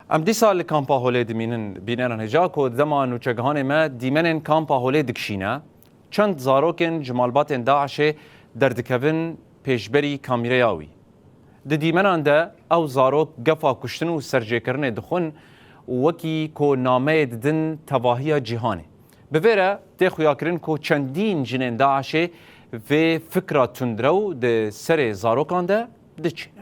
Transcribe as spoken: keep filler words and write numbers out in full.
Em dîsa li Kampa Holê dimînin. Bîneran hêja ku dema nûçegihanê me dîmenên Kampa Holê dikişîne, çend zarokên ji malbatên DAIŞê derdikevin pêşberî kamîreya wî. Di dîmenan de ew zarok gefa kuştin û serjêkirinê dixwin û wekî ku nameyê didin tevahiya cîhanê. Bi vê re tê xuyakirin ku çendîn jinên DAIŞê vê fikra tundrew di serê zarokan de diçînin.